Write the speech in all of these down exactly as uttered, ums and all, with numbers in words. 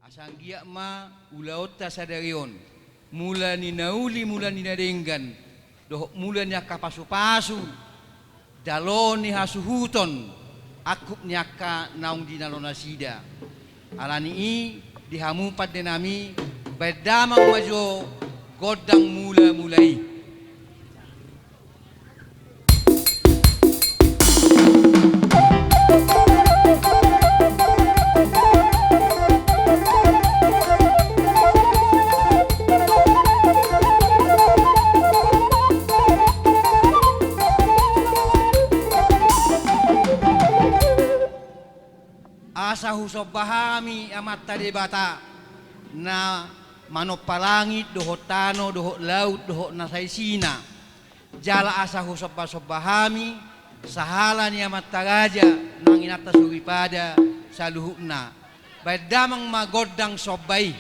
Asa anggiat ma ulaonta sadari on, mula ni na uli, mula ni na denggan, dohot mula ni angka pasupasu, jalo ni hasuhuton, angkup ni angka naung jinalo nasida. Ala ni i, di hamu pandenami, baen damang ma jo gondang mulamula i. Asa husomba hami Amanta Debata, na manompa langit dohot tano dohot laut dohot na saisina. Jala asa husombasomba hami sahala ni amanta raja nang inanta soripada saluhutna. Baen damang ma gondang somba i.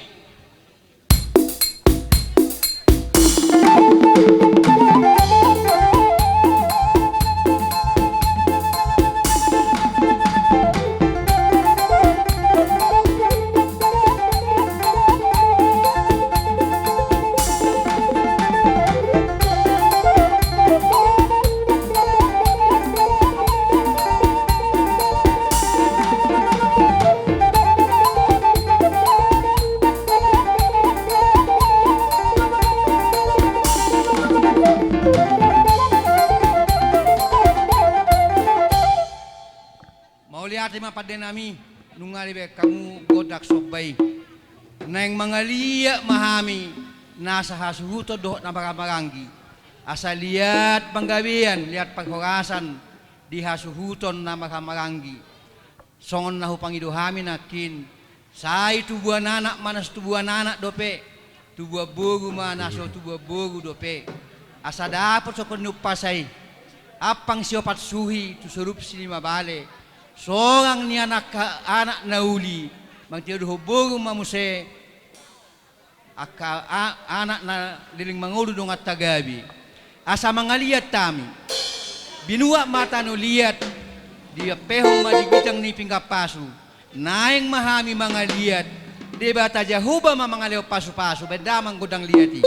Mauliate ma pandenami, nunga dibaen hamu gondang somba i. Naeng mangaliat ma hami nasa hasuhuton dohot na marhahamaranggi. Asa liat panggabean, liat parhorasan di hasuhuton na marhahamaranggi. Songon na hupangido hami nangkin, sai tubuan anak ma na so tubuan anak dope, tubuan boru ma na so tubuan boru dope. Asa dapot sokon ni umpasa i, ampang siopat suhi tu sorupsi lima bale, sorang ni anak, anak na uli, martinodohon boru ma muse, angka a-, anak na leleng mangolu dongan tagabe. Asa mangaliat hami. Binuat ma tano liat, diampehon ma di ginjang ni pinggan pasu. Naeng ma hami mangaliat, Debata Jahowa ma mangalehon pasupasu, baen damang gondang liat i.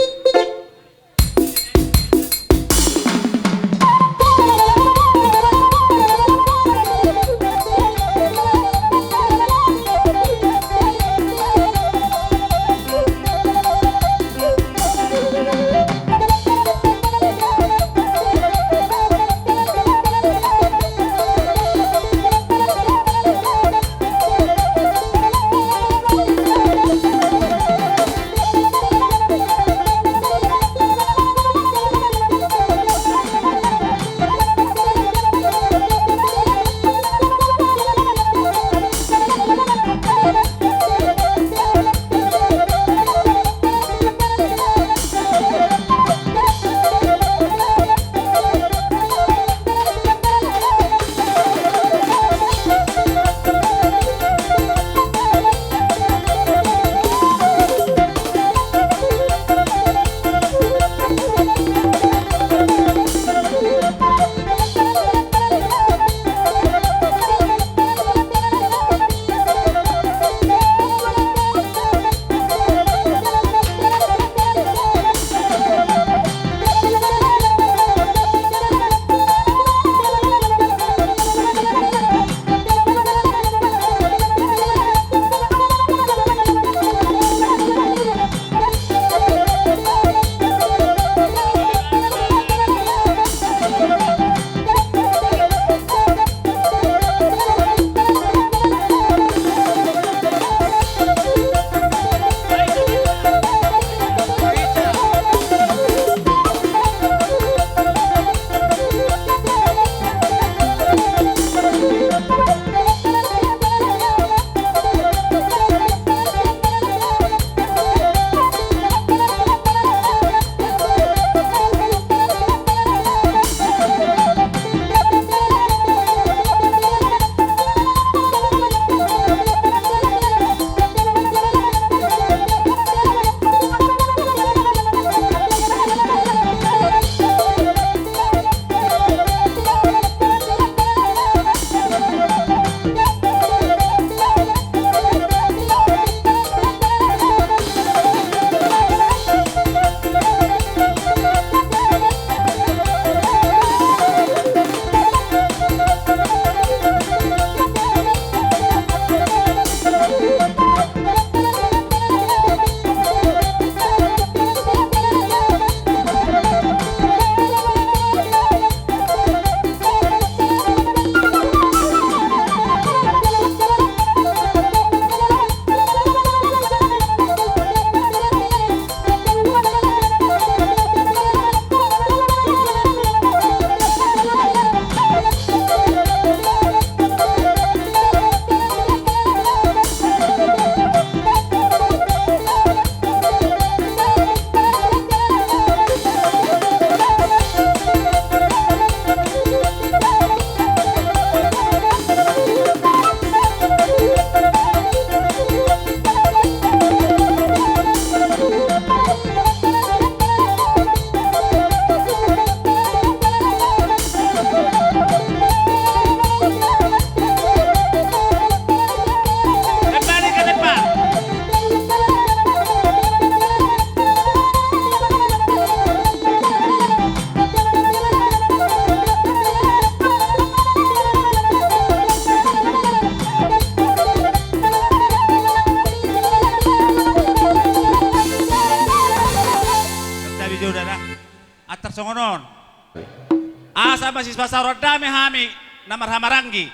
Asa masipasaoran dame hami na marhahamaranggi,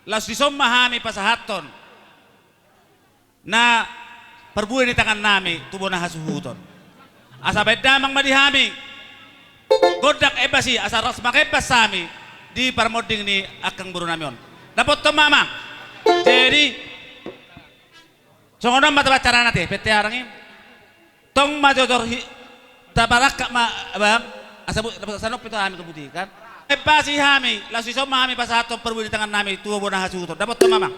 laos dison ma hami pasahathon na parbue ni tangannami tu bona hasuhuton. Asa baen damang ma di hami gondang embas i, asa ras mangembas hami di parmonding ni angkang borunami on. Dapothon ma, amang. Jadi, songon on ma tabaen carana, ate, pete arang i. Tong ma jojor hi-, taparangkap ma, abang. Asa bu-, asa noppi tu hami tu buti, kan? Embasi hami, laos dison ma hami pasahathon parbue ni tangannami tu bona hasuhuton. Dapothon ma, amang.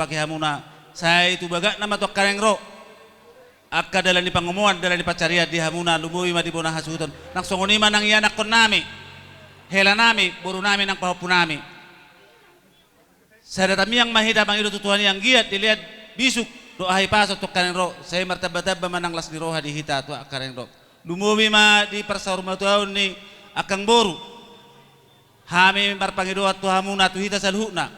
Pake hamuna, sai tu bagakna ma tu angka naeng ro. Angka dalan ni pangomoan, dalan ni pansarian di hamuna, lumobi ma di bona hasuhuton. Nang songon i ma nang ianakkonnami, helanami, borunami nang pahompunami. Sada tamiang ma hita mangido tu Tuhan i, anggiat dilean bisuk dohot hahipason tu angka naeng ro, sai martambatamba ma nang las ni roha di hita tu angka naeng ro. Lumobi ma di parsaurmatuaon ni angkang boru. Hami marpangidoan tu hamuna, tu hita saluhutna,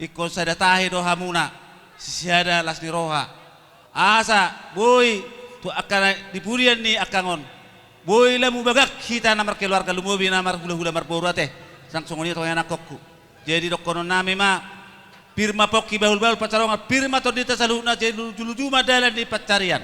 ingkon sada tahi do hamuna, sisada las ni roha. Asa boi tu angka na di pudian ni angkang on, boi lam mubagak hita na markeluarga, lumobi na marhulahula marboru, ate. Nang songon i tu ianakkonku. Jadi dohononnami ma, Pir ma pongki bahulbahul pansalongan, pir ma tondinta saluhutna, sai lujuluju ma dalan ni pansarian.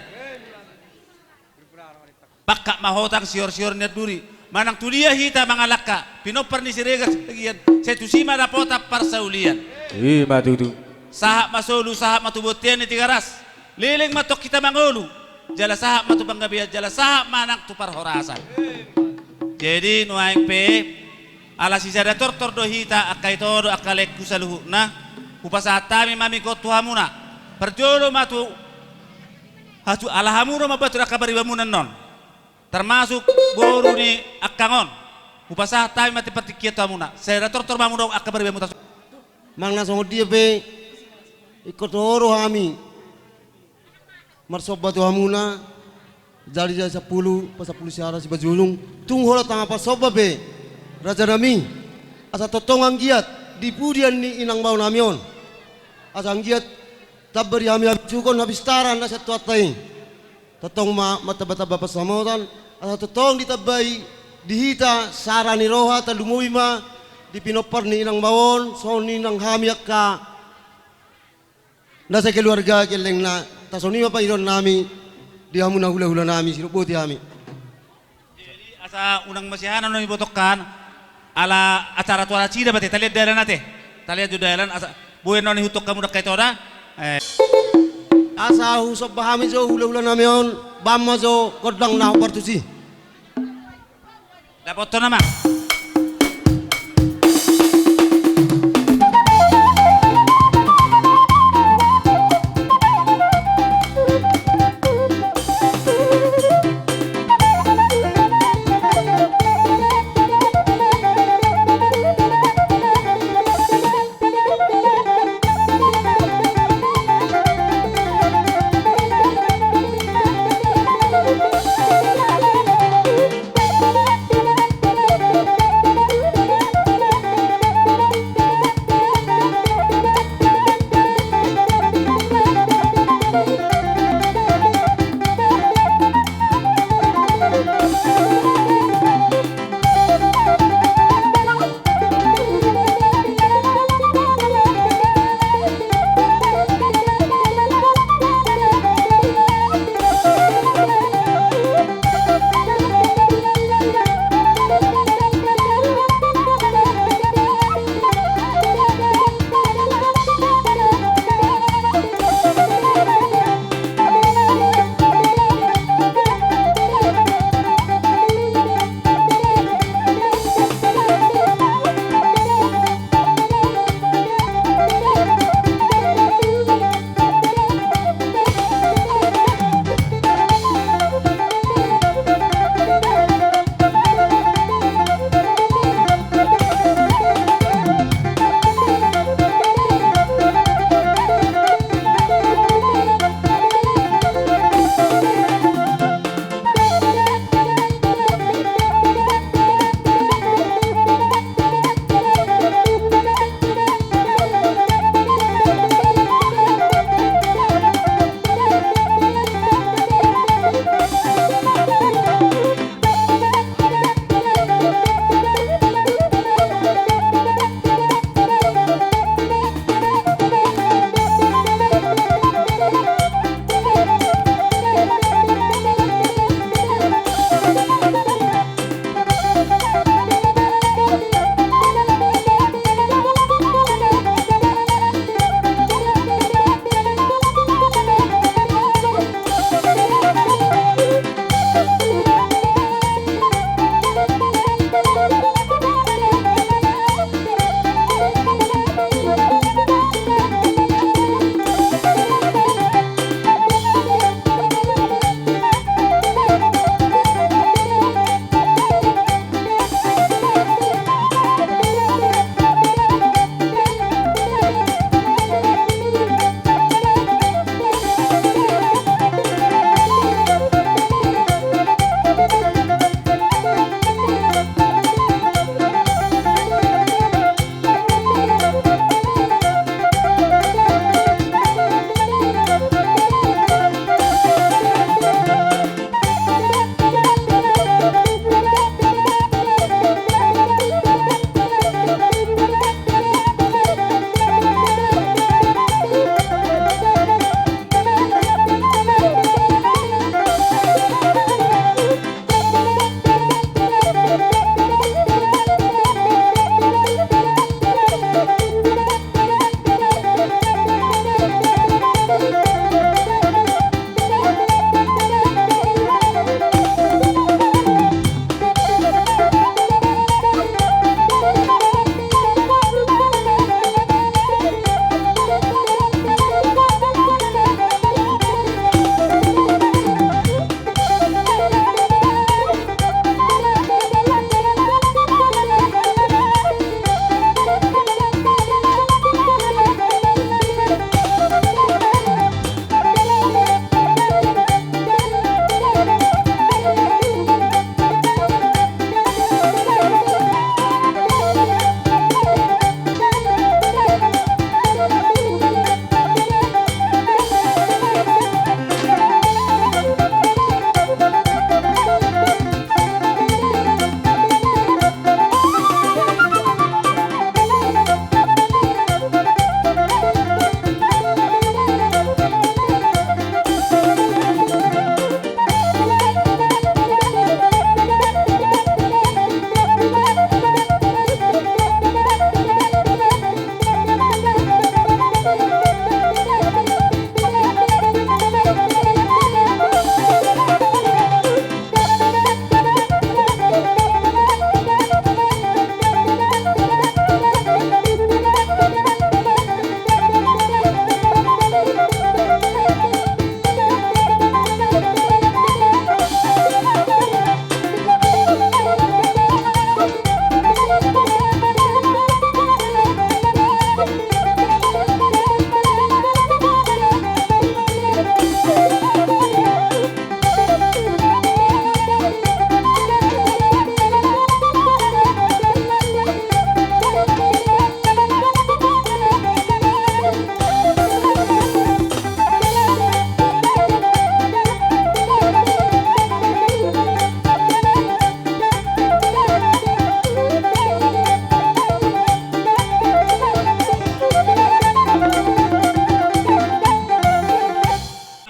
Pangkat ma hotang sihorsihoran ni anduri. Manang tu dia hita mangalangka, pinompar ni Siregar Siagian, sai tusi ma dapotan parsaulian. I ma tutu. Sahat ma solu, sahat ma tu bontean ni Tigaras. Leleng ma tong hita mangolu, jala sahat ma tu panggabean, jala sahat ma nang tu parhorasan. Jadi nuaeng pe, ala sisada tortor do hita, angka ito do angka laengku saluhutna, hupasahat hami ma mingkot tu hamuna. Parjolo ma tu, hatu, ala hamu do mambahen angka paribanmuna annon. Termasuk boru ni angkang on. Hupasahat hami ma tu partingkian tu hamuna. Sisada tortor ma hamu do angka paribanmuna. Manang na songon dia pe, ingkon toho do hami marsomba tu hamuna, jadi jadi sampulu, pasampulu siara simanjujung, tung holan tama parsomba pe, rajanami, asa tongtong anggiat di pudian ni inang bao nami on. Asa anggiat tamba di hami habisuhon hapistaran na sian Tuhanta i. Tongtong ma, martambatamba pansamotan, asa tongtong ditambai di hita sara ni roha, tarlumobi ma di pinompar ni inang bao on, songon i nang hami angka na sakeluarga gellengna, asa songon i ma pangidoan nami di hamu na hulahula nami, sidok boti hami. Jadi, asa unang masiahanan on, ibotongkan, ala acara tu acara nasida ma ate, talian dalan ate. Talian jo dalan, asa boi annon ihuthon hamu do angka ito da. Eh. Asa husomba hami jo hulahula nami on, bahen ma jo gondang na hombar tusi. Dapothon nama.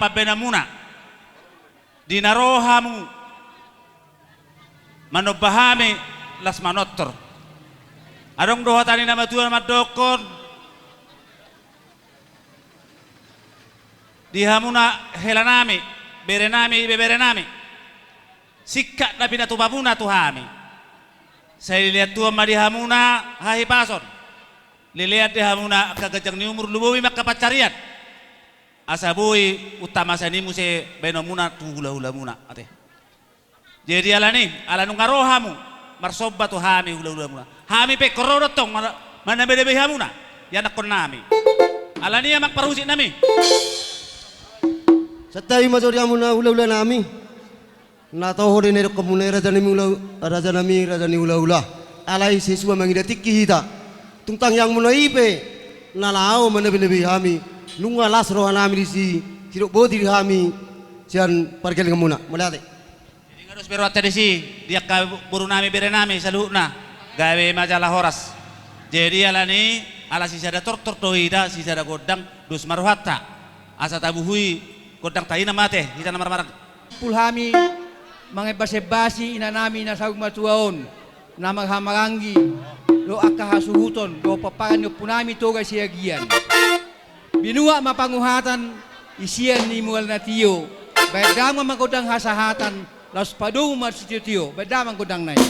pambahenanmuna. Di na ro hamu manomba hami, laos manortor. Adong do hata ni na matua mandokkon, di hamuna helanami, berenami, ibeberenami, singkat na pinatupamuna tu hami. Sai lelean Tuhan ma di hamuna hahipason. Lelean di hamuna angka ganjang ni umur, lumobi ma angka pansarian. Asa boi untamasa ni muse baenonmuna tu hulahulamuna, ate. Jadi alani, ala nunga ro hamu marsomba tu hami hulahulamuna, hami pe ingkon ro do tong mana-, manambedebehi hamuna, ianakkonnami. Alani, amang parhusipnami. Santabi ma jo di hamuna hulahulanami. Na toho do na nidokkonmuna i, raja nami hula-, rajanami, raja ni hulahula. Alai sai sua mangida tingki hita. Tung tangiangmuna i pe na laho manambedebehi hami. Nunga las rohanami disi, sidok boti di hami sian pargellenganmuna. Mauliate. Jadi nga dos be rohanta disi, di angka borunami, berenami saluhutna. Gabe ma jala horas. Jadi alani, ala sisada tortor do hita, sisada gondang, dos ma rohanta. Asa tabuhui gondangta i, na mate hita na marmarang. Pul hami mangembasembasi inanami na saur matua on, na marhahamaranggi dohot angka hasuhuton dohot pomparan ni ompunami Toga Siagian. Binuat ma panguhatan isian ni mual na tio, baen damang ma gondang hasahatan, laos padomu ma sitiotio, baen damang gondangna i.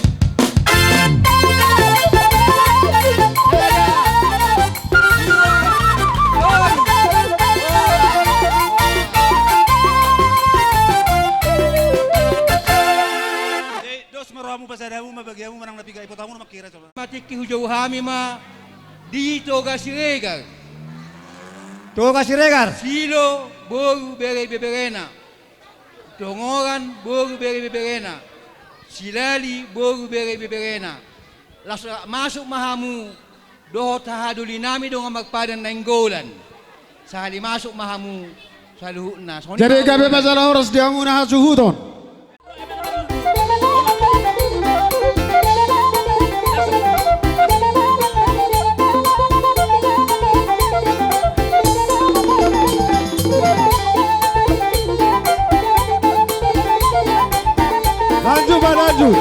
Dos ma rohamu, pasada hamu ma, bagi hamu manang na piga, ipotomu na mangkira, coba. Matingki hujou hami ma di Toga Siregar. Toga Siregar. Silo boru bere ibeberena. Dongoran boru bere ibeberena. Silali boru bere ibeberena. Laos masuk ma hamu dohot hahadolinami Dongan Marpadan Nainggolan. Sahali masuk ma hamu saluhutna. Songon i. Jadi ma gabe ma jala horas di hamuna hasuhuton. Lanjut ma, lanjut.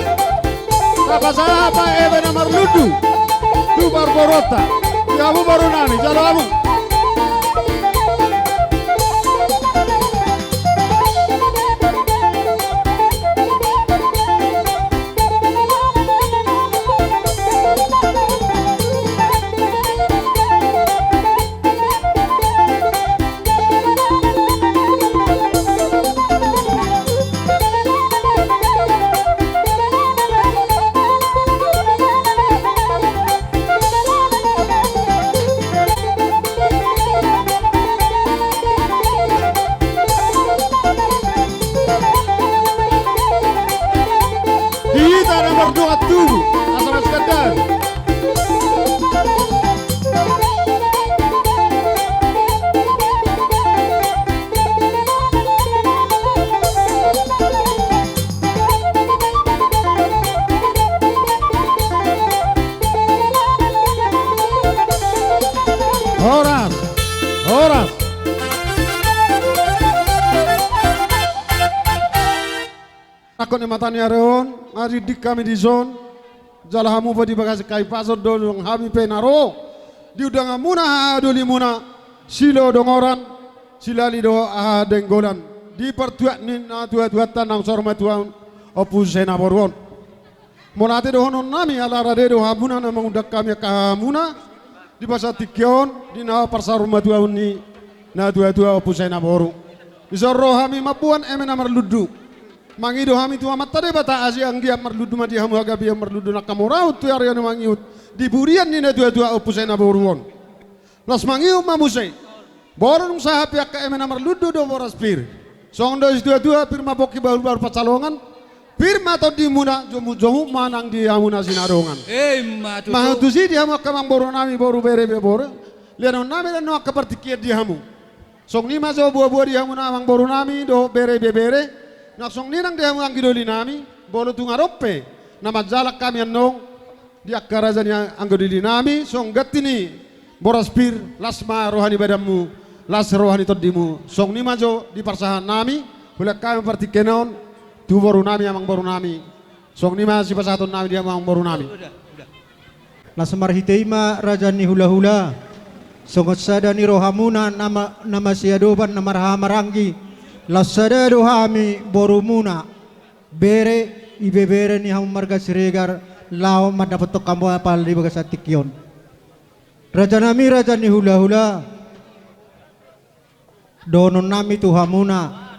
Tapasahat ma eme na marlundu tu parboruonta. Di hamu borunami, jalo hamu. Di hita na mardongan tubu, asa masigandaru. Horas, horas. Nangkok ni mata ni ari on, nga didok hami dison, jala hamu pe di bagasan hahipason do, dung hami pe na ro di undanganmuna, hahadolimuna, Silo Dongoran, Silali dohot Hahadaenggolan, di partuat ni natuatuanta naung saur matua on, Ompu Sai Naboru on. Mauliate dohononnami ala rade do hamuna na mangundang hami angka hahamuna di bagasan tingki on di na parsaur matuaon ni natuatua Ompu Sai Naboru. Dison ro hami mamboan eme na marlundu. Mangido hami tu Amanta Debata asa anggiat marlundu ma di hamu hagabeon, marlundu nang hamoraon tu ari na mangihut di burian ni natuatua Ompu Sai Naboru on. Laos mangihut ma muse. Boru, dung sahat pe angka eme na marlundu dohot boras pir. Songon dok ni situatua, pir ma pongki bahulbahul pansalongan, pir ma tondimuna, jomutjomut ma nang di hamuna sinadongan. Emma tutu. Manang tusi di hamu angka amangborunami, boru, bere, ibebere, leanonnami do angka partingkian di hamu. Songon i ma jo buabua di hamuna amangborunami dohot bere ibebere, nang songon i nang di hamu anggidolinami, molo tung adong pe na manjalang hami annon di angka raja ni anggidolinami, songon ganti ni boras pir, las ma roha ni badanmu, las roha ni tondimu. Songon i ma jo di parsahaton nami, hulehon hami partingkian on tu boru nami, amang boru nami. Songon i ma sipasahaton nami di hamu amang boru nami. Laos marhite i ma raja ni hulahula, songon sada ni rohamuna na ma-, na masiadopan na marhahamaranggi, laos sada do hami borumuna, bere, ibebere ni hamu marga Siregar, laho mandapothon hamu apala di bagasan tingki on. Raja nami, raja ni hulahula, dohonon nami tu hamuna,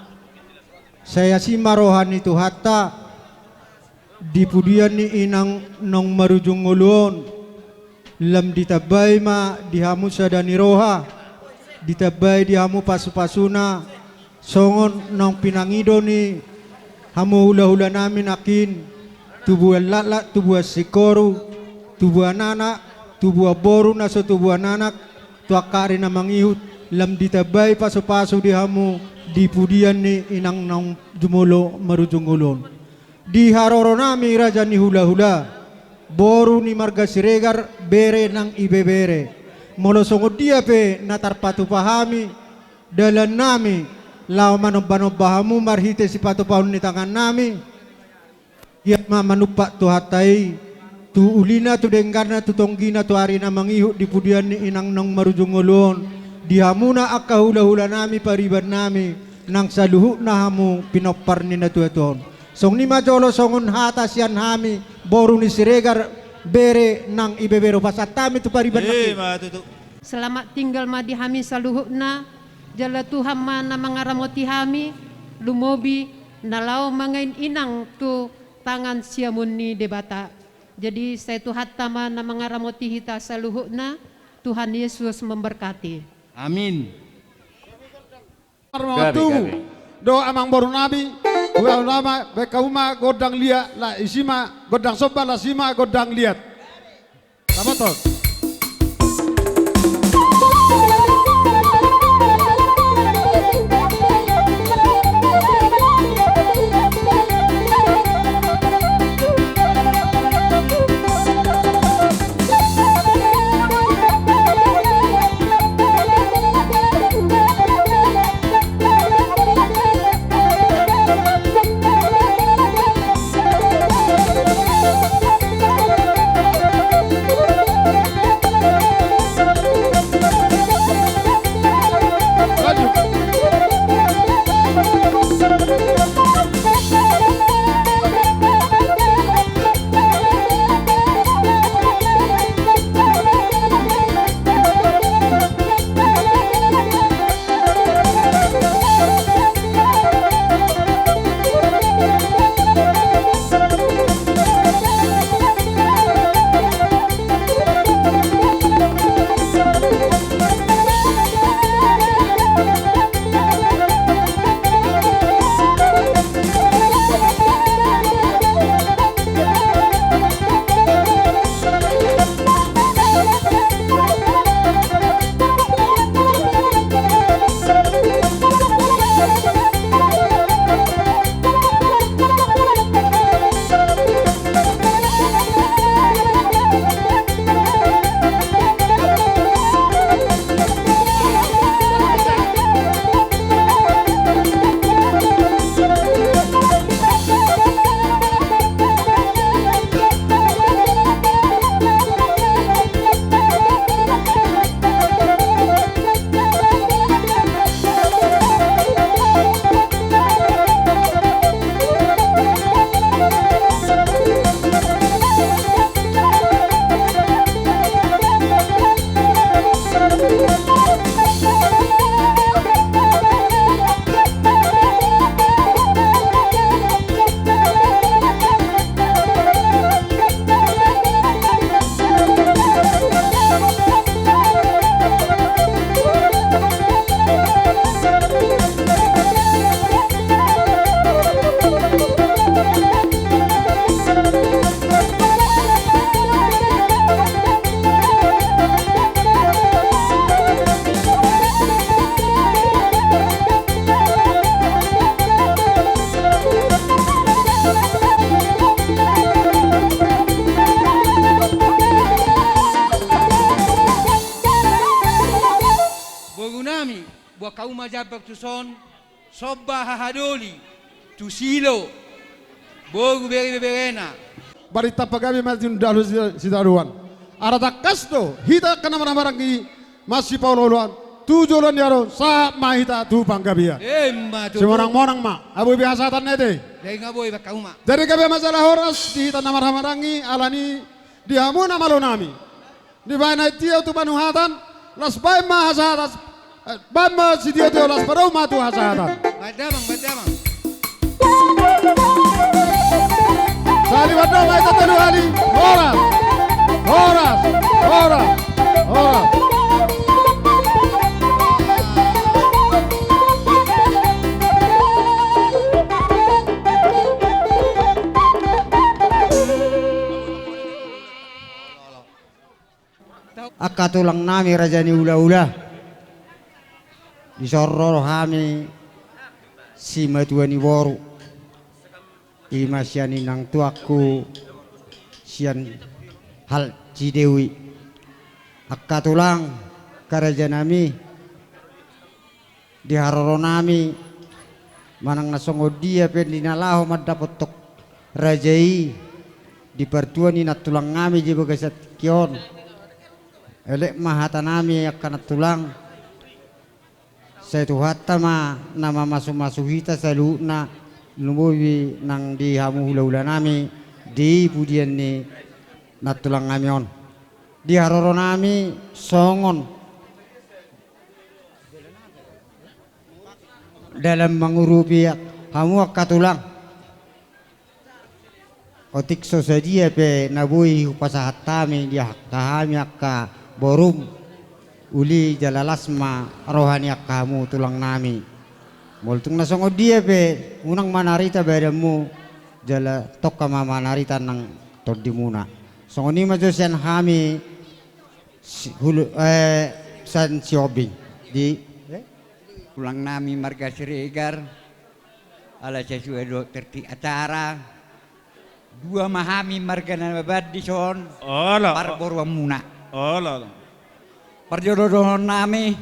sai asi ma roha ni Tuhanta di pudian ni inang naung marujung ngolu on, lam ditambai ma di hamu sada ni roha, ditambai di hamu pasupasuna, songon naung pinangido ni hamu hulahula nami nangkin, tubuan laklak, tubuan singkoru, tubuan anak, tubuan boru na so tubuan anak, tu angka ari na mangihut, lam ditambai pasupasu di hamu di pudian ni inang naung jumolo marujung ngolu on. Di haroro nami raja ni hulahula, boru ni marga Siregar, bere nang ibebere. Molo songon dia pe na tarpatupa hami, dalan nami, laho manombanomba hamu marhite sipatupaon ni tangan nami, ia ma manumpak Tuhanta i, tu ulina, tu dengganna, tu tonggina, tu ari na mangihut di pudian ni inang naung marujung ngolu on, di hamuna angka hulahula nami, pariban nami, nang saluhutna hamu pinompar ni natuatua on. Songon i ma jolo songon hata sian hami, boru ni Siregar, bere nang ibebere, pasahat hami tu pariban nami. Selamat tinggal ma di hami saluhutna, jala Tuhan ma na mangaramoti hami, lumobi na laho mangain inang tu tangan siamun ni Debata. Jadi sai Tuhanta ma na mangaramoti hita saluhutna, Tuhan Yesus memberkati. Amin. Gabe, gabe. Dohot amang boru nami, ulang nama, baen hamu ma gondang liat, laos isi ma gondang somba, laos isi ma gondang liat. Dapothon. Boan hamu ma jambar tuson, somba hahadoli tu Silo, boru bere beberena. Barita pagabe ma tu dalu si-, sitaruan. Ala tangkas do hita angka na marhahamaranggi masipaolooloan tu joloan ni ari on, sahat ma hita tu panggabean. Emma tutu. Simonangmonang ma, nga boi be hasahatan na i ate. Dai nga boi, boan hamu ma. Jadi gabe ma jala horas di hita na marhahamaranggi, alani di hamu na malo nami. Dibaen aek tiop tu panuhatan, laos baen ma hasahatan, eh, baen ma sitiotio, laos padomu ma tu hasahatan. Baen damang, baen damang. Sahali baen damang, hita tolu hali. Horas, horas, horas, horas. Angka tulang nami raja ni hulahula, dison ro hami simatua ni boru, i ma sian inang tuangku sian hal Cidewi. Angka tulang, angka raja nami, di haroro nami manang na songon dia pe di na laho mandapothon raja i di partua ni nantulang nami di bagasan tingki on. Elek ma hata nami angka nantulang, sai Tuhanta ma na mamasumasu hita saluhutna, lumobi nang di hamu hulahula nami di pudian ni nantulang nami on. Di haroro nami songon dalan mangurupi hamu angka tulang. Otik so sadia pe na boi hupasahat hami di angka hami angka borum, uli jala las ma roha ni angka hamu tulang nami. Molo tung na songon dia pe, unang manarita badanmu, jala tongka ma manarita nang tondimuna. Songon i ma jo sian hami, Si-, hulu, eh, sian Sihombing. Di, eh? Tulang nami marga Siregar, ala sesuai dohot tertib acara, dua ma hami marga Nababan dison. Olo. Parboruanmuna. Olo, olo. Parjolo dohonon nami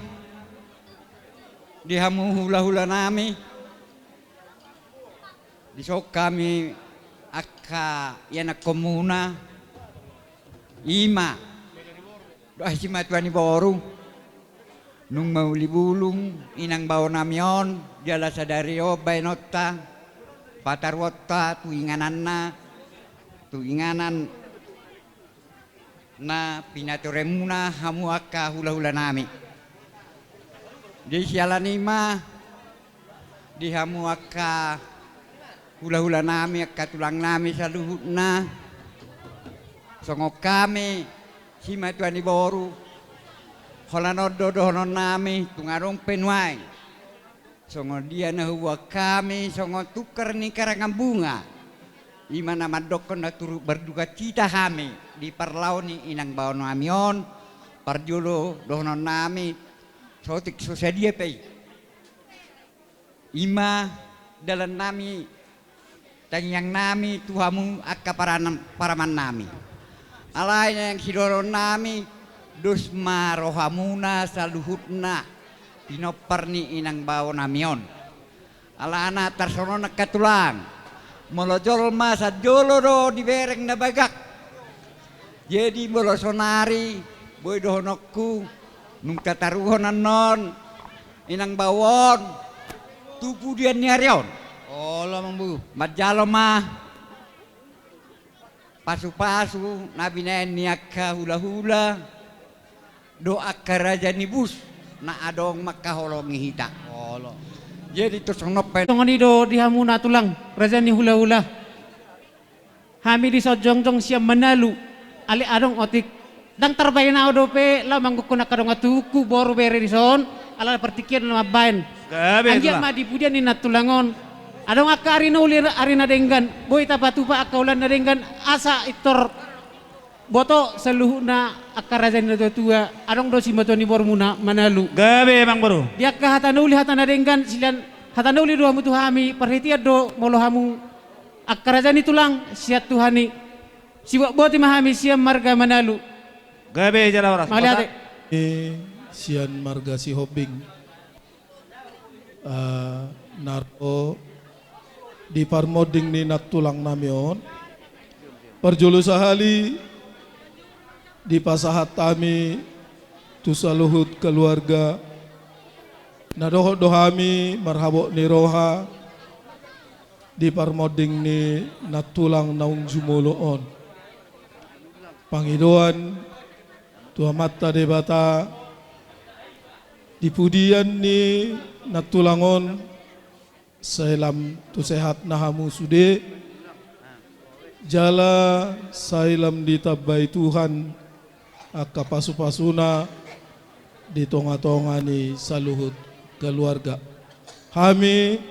di hamu hulahula nami. Dison hami angka ianakkonmuna, i ma dohot simatua ni boru, nunga mauli bulung inang bao nami on, jala sadari on baenonta, pataruonta tu ingananna, tu inganan na pinaturimuna hamu angka hulahula nami. Jadi siala ni i ma di hamu angka hulahula nami, angka tulang nami saluhutna, songon hami simatua ni boru, holan on do dohonon nami, tung adong pe nuaeng. Songon dia na huboan hami, songon tungkar ni karangan bunga. I ma na mandokkon na turut berdukacita hami di parlao ni inang bao nami on, parjolo dohonon nami, so otik so sadia pe i. I ma dalan nami, tangiang nami tu hamu angka paranan-, paraman nami. Alai naeng sidohonon nami, dos ma rohamuna saluhutna pinompar ni inang bao nami on. Alana tarsongon on angka tulang, molo jolma sanjolo do dibereng na bagak. Jadi molo sonari boi dohononku, nunga tataruhon annon inang bao on tu pudian ni ari on. Olo, amang boru. Manjalo ma pasupasu na binaen ni angka hulahula dohot angka raja ni bus na adong mangkaholongi hita. Olo. Jadi tung songon on pe. Songon i do di hamuna tulang, raja ni hulahula. Hami dison jongjong sian Manalu, alai adong otik. Ndang tarbaen ahu dope laho manggokhon angka dongan tubuku, boru bere dison, ala partingkian na mambaen. Gabe, anggiat tulang. Ma di pudian ni nantulang on. Adong angka ari na uli, ari na denggan, boi tapatupa angka ulaon na denggan, asa pintor boto saluhutna angka raja ni natuatua, adong do simatua ni borumuna Manalu. Gabe, amang boru. Di angka hata na uli, hata na denggan, silan hata na uli do hamu tu hami, parhitean do molo hamu angka raja ni tulang sian Tuhan i. Siboatboati ma hami sian marga Manalu. Gabe jala horas. Mauliate. Sian marga Sihombing. eh, na ro di parmonding ni nantulang nami on. Parjolo sahali dipasahat hami tu saluhut keluarga, na dohot do hami marhabot ni roha di parmonding ni nantulang naung jumolo on. Pangidoan tu Amanta Debata, di pudian ni nantulang on, sai lam tu sehat na hamu sude, jala sai lam ditambai Tuhan angka pasupasuna di tongatonga ni saluhut keluarga. Hami,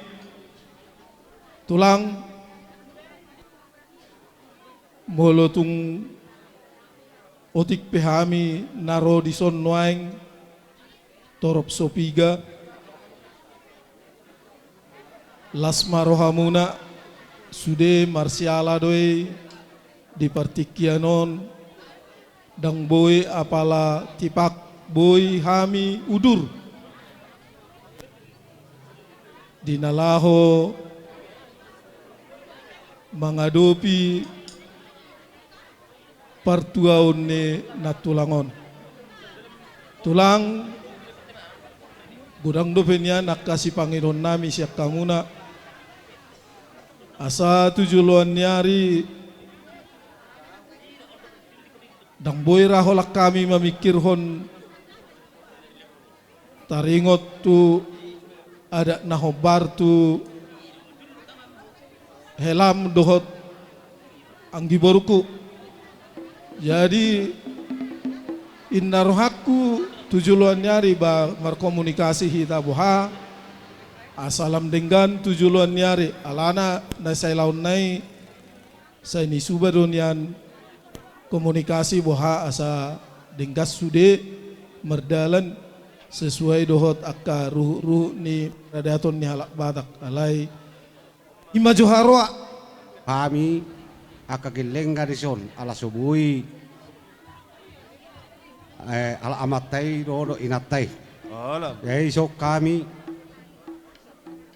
tulang, molo tung otik pe hami na ro dison nuaeng, torop so piga, las ma rohamuna, sude marsiala do i di partingkian on, ndang boi apala tipak boi hami udur di na laho mangadopi partuaon ni nantulang on. Tulang, godang dope nian angka sipangidoan nami sian hamuna, asa tu joloan ni ari ndang boi ra holan hami mamingkirhon taringot tu adat na hombar tu helam dohot anggi boruku. Jadi, inna rohangku tu joloan ni ari ba markomunikasi hita boha, asa lam denggan tu joloan ni ari, alana na sailaonna i, sai ni suba do nian komunikasi boha asa denggan sude mardalan sesuai dohot angka ruhutruhut ni paradaton ni halak Batak. Alai i ma jo haroa hami angka gellengna dison ala so boi, eh, ala amanta i dohot inanta i. Jadi ison hami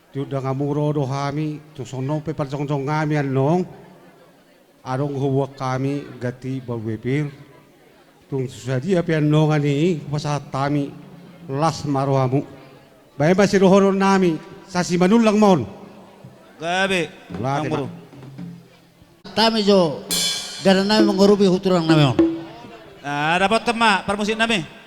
diundang hamu ro do hami, tung songon on pe parjongjong nami annon. Adong huboan hami ganti baru bepir. Tung so sadia pe annon i hupasahat hami, las ma rohamu. Baen ma sidohonon nami, sai manullang ma on. Gabe. Mauliate ma. Hami jo, dalan nami mangurupi tulang nami on. Nah, dapothon ma parmusik nami.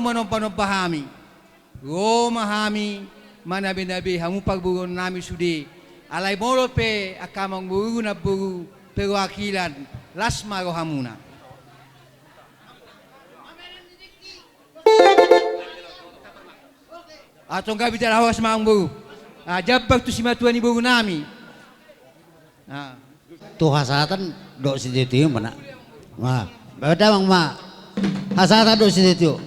Manomba-nomba hami, ro ma hami manabe-nabe hamu parboruon nami sude. Alai molo pe angka amangboru namboru perwakilan, las ma rohamuna. Antong gabe jala horas ma amangboru. Ah, jambar tu simatua ni boru nami. Ah. Tu hasahatan dohot sitiotio ma na. Wah, bawa damang ma. Hasahatan dohot sitiotio.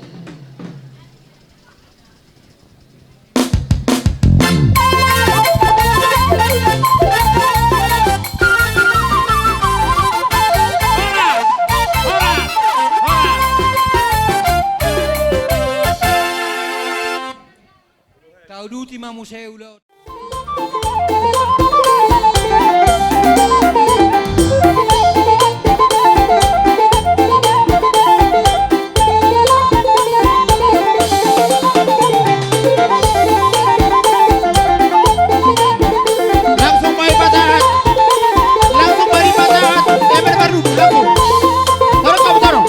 Tauduti ma muse ulaon. Langsung main patah. Langsung main patah. Ember baru, langsung. Taruh kamu, taruh.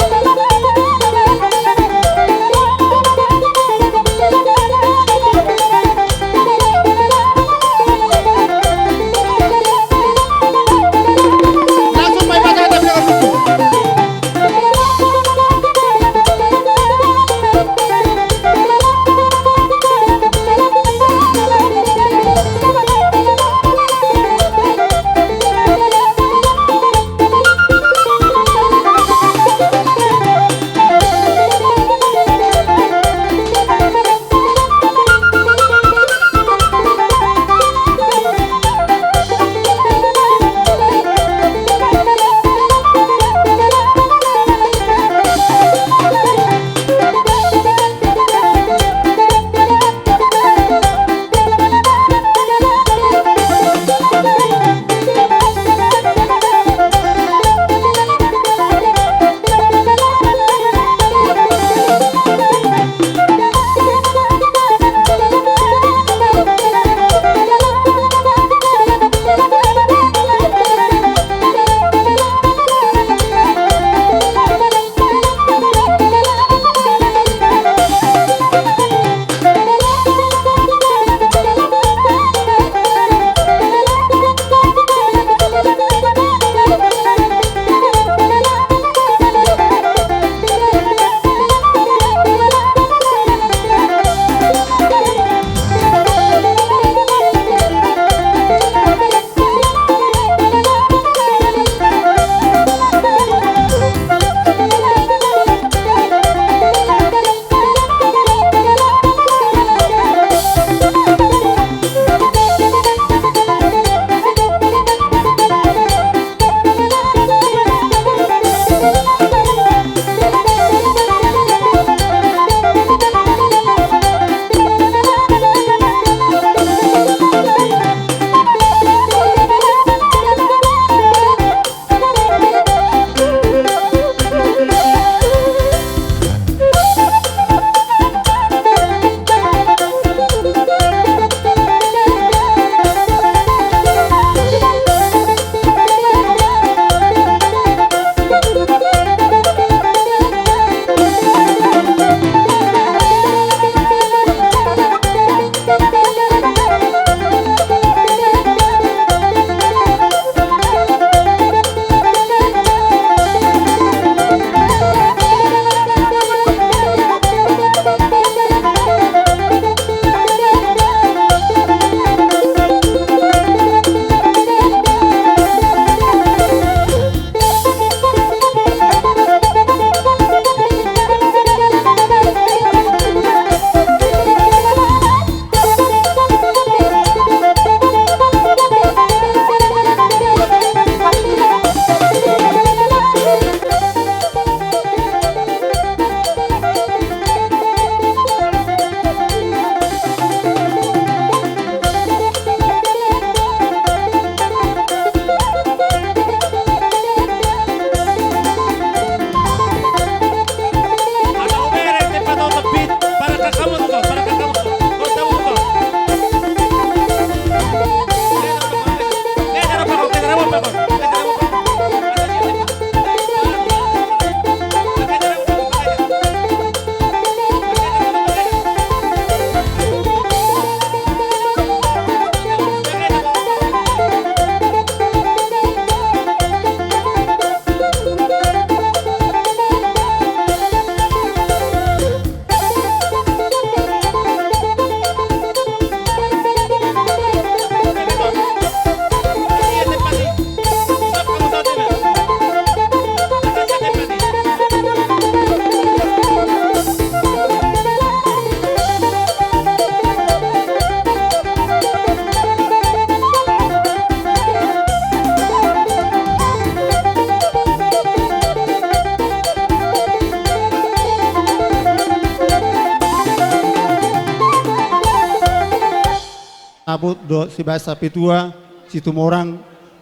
Dohot Sibaen Sampetua, Situmorang,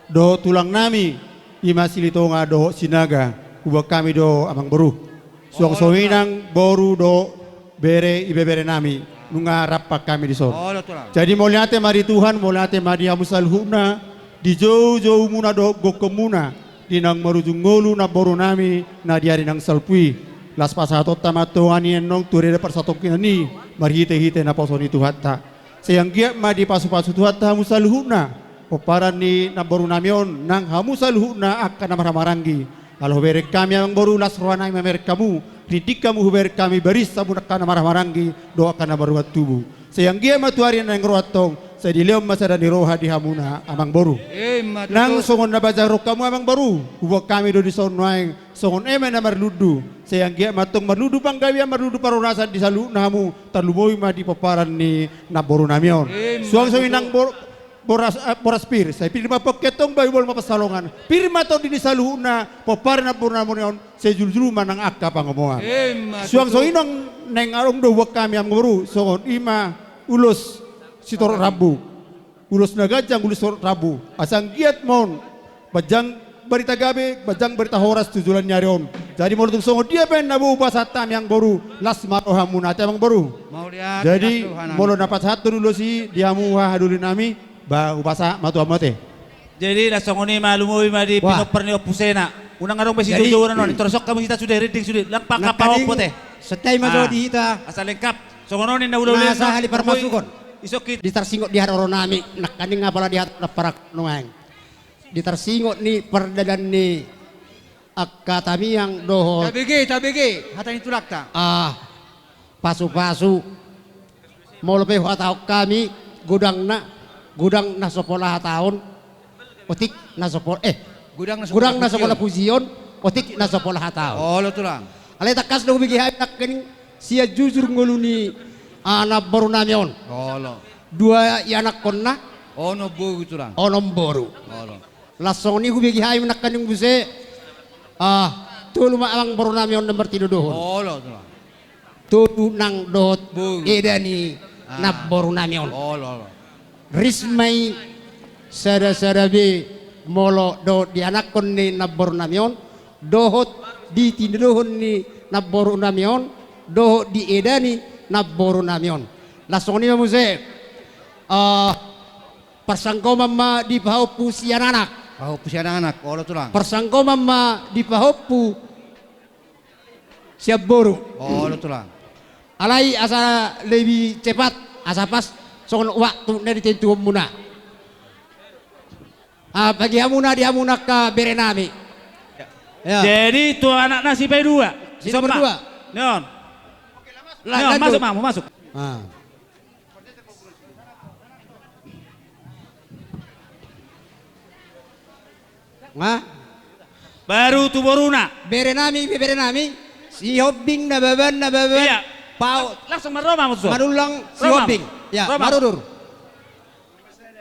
dohot tulang nami, i ma Silitonga dohot Sinaga, huboan hami do amangboru. Suang songon i nang boru dohot bere, ibebere nami, nunga rap hami dison. Jadi mauliate ma di Tuhan, mauliate ma di hamu saluhutna, di joujoumuna dohot gokhonmuna, di naung marujung ngolu namboru nami, na di ari naung salpu i. Laos pasahatonta ma tonga ni annon tu reda parsatongkinan i, marhitehite naposo ni Tuhanta. Sai anggiat ma dipasupasu Tuhanta hamu saluhutna, pomparan ni namboru nami on, nang hamu saluhutna angka na marhahamaranggi. Ala hubereng hami amangboru, las roha nami mamereng hamu, rintik hamu hubereng hami baris hamu angka na marhahamaranggi, dohot angka na marhahatubu. Sai anggiat ma tu ari na naeng ro antong, sai dilehon ma sada ni roha di hamuna amangboru. Nang songon na bajaron hamu amangboru, huboan hami do dison nuaeng, songon eme na marlundu, sai anggiat ma antong marlundu panggabean, marlundu parhorasan di saluhutna hamu, tarlumobi ma di pomparan ni namboru nami on. Suang songon i nang bor-, boras, eh, boras pir, sai pir ma pongki antong, bayu bolon ma pansalongan, pir ma tondi ni saluhutna pomparan ni namboru nami on, sai jurujuru ma nang angka pangomoan. Suang songon i nang naeng adong do huboan hami amangboru, songon i ma ulos sitorop rambu. Ulos na ganjang, ulos sitorop rambu. Asa anggiat ma on, ganjang barita gabe, ganjang barita horas tu joloan ni ari on. Jadi molo tung songon dia pe na boi hupasahat hami amangboru, las ma rohamuna, ate amangboru. Jadi molo na pasahathon ulos i di hamu haha doli nami, ba hupasahat ma tu hamu ate. Jadi las songon i ma, lumobi ma di pinompar ni ompu Sena. Unang adong be sijoujouna on, torus hamu hita sude, rinding sude, lang pangkapahompu ate. Santai ma jo di hita. Asa lengkap. Songon on ninna ulaula i, na sahali parmasukon. Di tarsingot di haroro nami nangkaning, apala di hata na parak nuaeng. Di tarsingot ni pardalan ni angka tamiang dohot. Tabege, tabege hata ni tulangta. Ah, pasupasu. Molo pe huhatahon hami godangna, godang na so pola hataon, otik na so pola, eh, godang na so pola pujion, otik na so pola hataon. Olo tulang. Alai tangkas do hubege hami nangkaning sian jujur ngolu ni, ah, namboru nami on. Olo. Dua ianakkonna. Onom boru tulang. Onom boru. Olo. Las songon i hubege hami nangkaning muse, ah, tolu ma amangboru nami on na martinodohon. Olo tulang. Tolu nang dohot eda ni namboru nami on. Olo, olo. Ris ma i sada-sada be molo dohot di anakkon ni namboru nami on, dohot di tinodohon ni namboru nami on, dohot di eda ni namboru nami on. Las songon i ma muse, ah, parsanggoman ma di pahompu sian anak. Pahompu sian anak, olo tulang. Parsanggoman ma di pahompu sian boru. Olo tulang. Alai asa lebih cepat, asa pas songon waktu na ditentuhonmuna. Ah, bagi hamuna di hamuna angka bere nami. Ya. Jadi tu anakna si Paidua. Si nomor dua. Nion. Nion, masuk ma hamu, masuk. Ah. Nga? Baru tu boruna. Bere nami, bere nami. Sihombing, Nababan, Nababan. Iya. Pau. Langsung ma ro ma hamu tuson. Manullang Sihombing. Ya, marudur.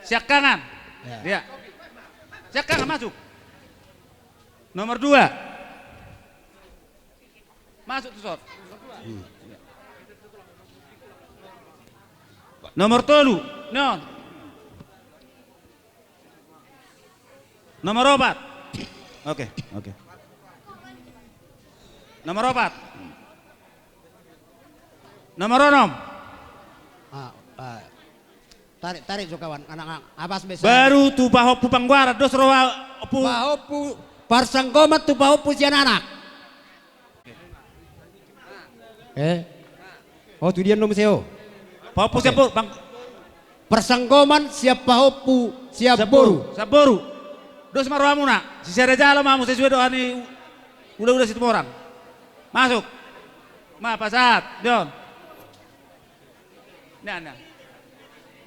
Siangkangan. Ya. Siangkangan masuk. Nomor dua. Masuk tuson. Nomor tolu. Nion. Nomor opat. Oke, oke. Nomor opat. Nomor onom. Ah, ah. Tarik, tarik jo kawan, anak, anak. Apas be. Baru tu pahompu panggoaran, dos roha ompu. Pahompu, parsanggoman tu pahompu sian anak. Eh? Oh, tu dia nom seo. Pahompu sian boru, bang. Parsanggoman sian pahompu sian boru. Sian boru. Dos ma rohamuna. Sisada jala ma hamu sesuai doa ni ulaula Situmorang. Masuk. Ma pasahat, John. Nah, nah.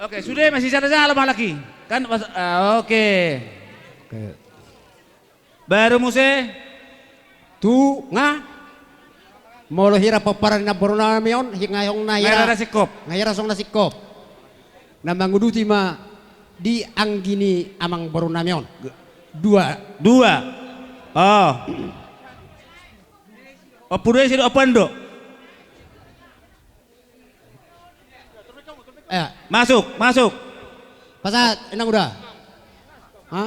Oke, sude masih sada jala ma lagi. Kan, ah, oke. Oke. Baru muse. Tu nga. Molo hira pomparan ni namboru nami on, hira songon na hira. Nga hira songon na singkop. Na manguduti ma di anggi ni amangboru nami on. Dua. Dua. Oh. Ompu do ise do, ompu an do. Eh. Masuk, masuk. Pasahat, Inang Uda. Ha?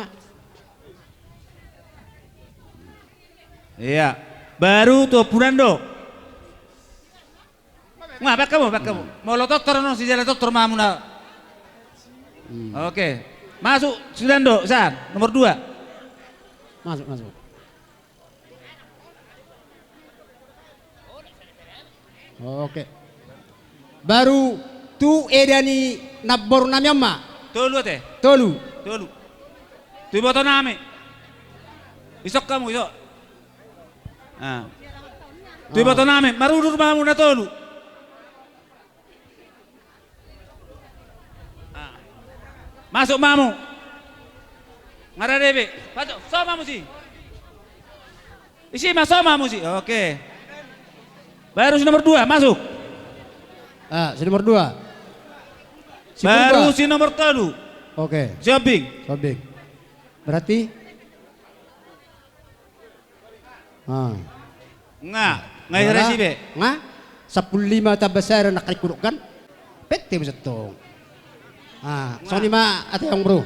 Iya. Baru tu ompunan do. Nga, baen hamu, baen hamu. Molo tortor annon, sijala tortor ma hamuna. Hmm. Oke. Masuk, sudah do, San, nomor dua. Masuk, masuk. Oke. Baru tu eda ni namboru nami on ma. Tolu ate? Tolu. Tolu. Tu iboto nami. Isok hamu, isok. Ah. Tu iboto nami, marudur ma hamu na tolu. Ah. Masuk ma hamu. Nga rade be. Pato, so ma hamu si. Isi ma, so ma hamu si. Oke. Baru si nomor dua, masuk. Ah, si nomor dua. Si Baru Purba. Si nomor tolu. Oke. Si Obing. Si Obing. Berarti Ah. Nga, nga hira isi be. Nga, sampulu lima tambah sada na karik hudok kan. Pette bisa tong. Ah, songon i ma ate Amang Boru.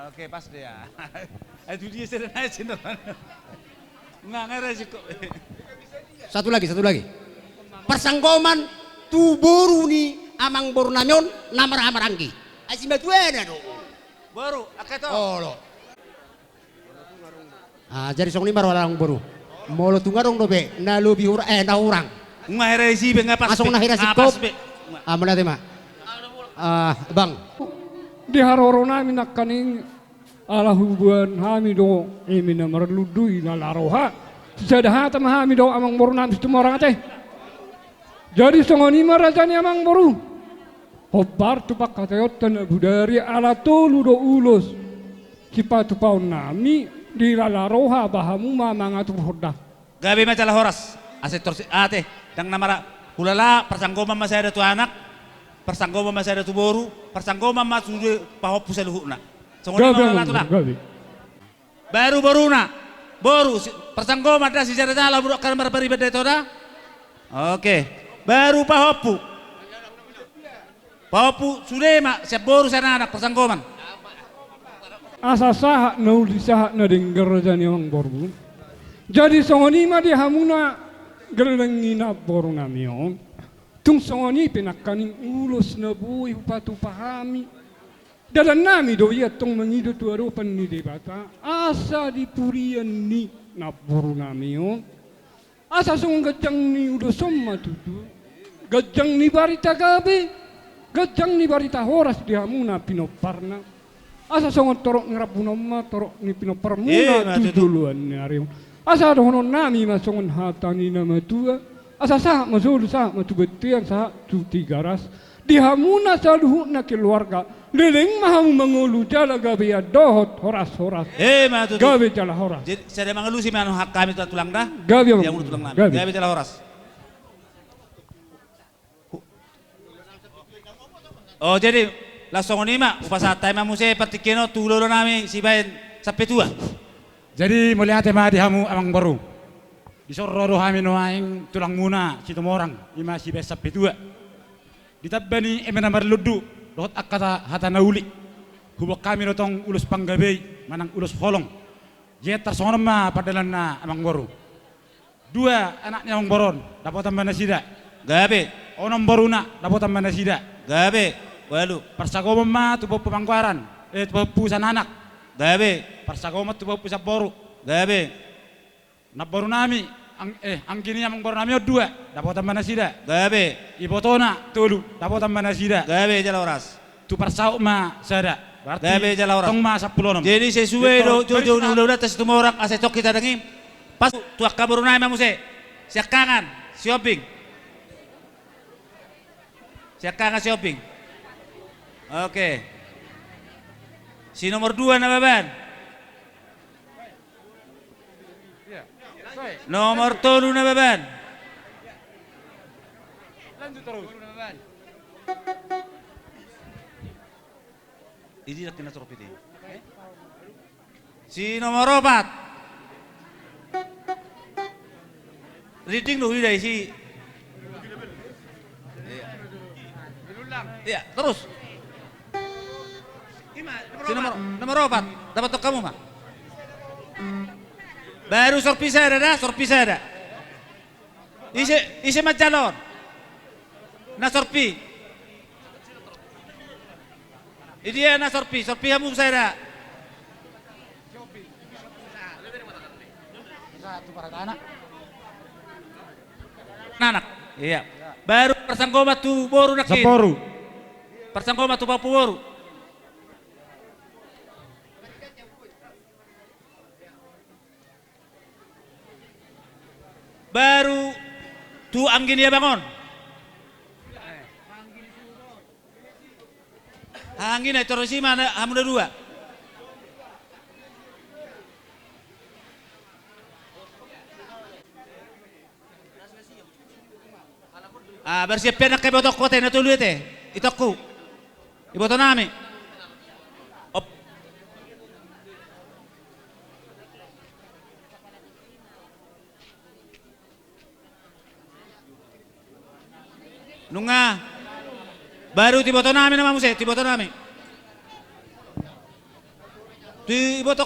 Oke, pas dia. Itu dia sudah naik sini. Nga, nga hira isi kok. Satu lagi, satu lagi. Parsanggoman tu boru ni Amang Boru nami on na marhahamaranggi. Ai simatuana do. Boru, angka to. Olo. Ah, jadi songon i ma ro Amang Boru. Molo tung adong dope na lobi hurang, eh, na hurang. Nga hira isi be, nga pas be. Songon na hira singkop. Ah, mauliate ma. Ah, Bang. Di haroro nami nangkaning ala huboan hami do eme na marlundu i Lala Roha. Sisada hata ma hami do Amang Boru nami Situmorang ate. Jadi songon i ma raja ni Amang Boru. Hombar tu pangkataionta na bodari ala tolu do ulos sipatupaon nami di Lala Roha, ba hamu ma mangatur honda. Gabe ma jala horas. Asa tor si ate, ndang na mara hulala, parsanggoman ma sada tu anak, parsanggoman ma sada tu boru, parsanggoman ma sude pahompu saluhutna. Songon i ma hulala tulang. Gabe. Baru boruna. Boru, si-, parsanggoman da sijala-jala molo angka na marpariban da ito da. Oke. Baru pahompu. Pahompu sude ma sian boru sian anak parsanggoman. Asa sahat na uli sahat na denggan raja ni Amang Boru. Jadi songon i ma di hamuna gelleng ni namboru nami on. Tung songon i pe nangkaning ulos na boi hupatupa hami. Dalan nami do i antong mangido tu adopan ni Debata, asa di purian ni namboru nami on, asa songon ganjang ni ulos on ma tutu, ganjang ni barita gabe, ganjang ni barita horas di hamuna pinomparna, asa songon torop ni rambuna on ma torop ni pinomparmuna tu joloan ni ari on. Asa dohonon nami ma songon hata ni na matua, asa sahat ma solu, sahat ma tu bontean, sahat tu Tigaras. Di hamuna saluhutna keluarga, leleng ma hamu mangolu jala gabean dohot horas-horas. Gabe jala horas. Jadi sada mangalusi ma anu hak hami tu tulang da. Gabe jala horas. O jadi, laos songon i ma hupasahat hami ma muse partingkian on tu hulahula nami sibaen sampetua. Jadi mauliate ma di hamu Amang Boru. Dison ro do hami nuaeng tulangmuna Situmorang, i ma sibaen sampetua. Di tamba ni eme na marlundu dohot angka hata na uli, huboan hami do tong ulos panggabei manang ulos holong. Jadi tarsongon on ma pardalananna Amang Boru. Dua anak ni Amang Boru on, dapotan ma nasida. Gabe. Onom boruna, dapotan ma nasida. Gabe. Ualu. Parsanggoman ma tu pahompu sian anak. Gabe. Parsanggoman tu pahompu sian boru. Gabe. Namboru nami, anggi ni Amang Boru nami on dua, dapotan ma nasida. Gabe. Ibotona tolu, dapotan ma nasida. Gabe jala horas. Tu parsaut ma sada. Gabe jala horas. Tong ma sampulu onom. Jadi sesuai do joujou ni hulahulanta Situmorang asa tong hita denggan. Pas tu angka boru nami ma muse. Siangkangan, Sihombing. Siangkangan Sihombing. Oke. Si nomor dua Nababan. Nomor tolu Nababan. Lanjut terus. Ini lagi na trompet ini. Si nomor opat. Rinding do huida isi. Iya. Iya, terus. Si nomor, nomor opat, dapothon hamu ma. Baru sorpi sada da, sorpi sada. Ise, ise manjalo on? Na sorpi. Idia na sorpi, sorpi hamu sada. Anak. Iya. Baru parsanggoman tu boru nangkin. Saboru. Parsanggoman tu pahompu boru. Baru tu anggi ni abang on. Anggi na i, torus i ma na, hamu na dua. Ah, bersiap pe nangkin ibotongku ate, na tolu i ate. Itongku. Iboto nami. Op. Nunga. Baru tu iboto nami nama muse, tu iboto nami. Tu iboto.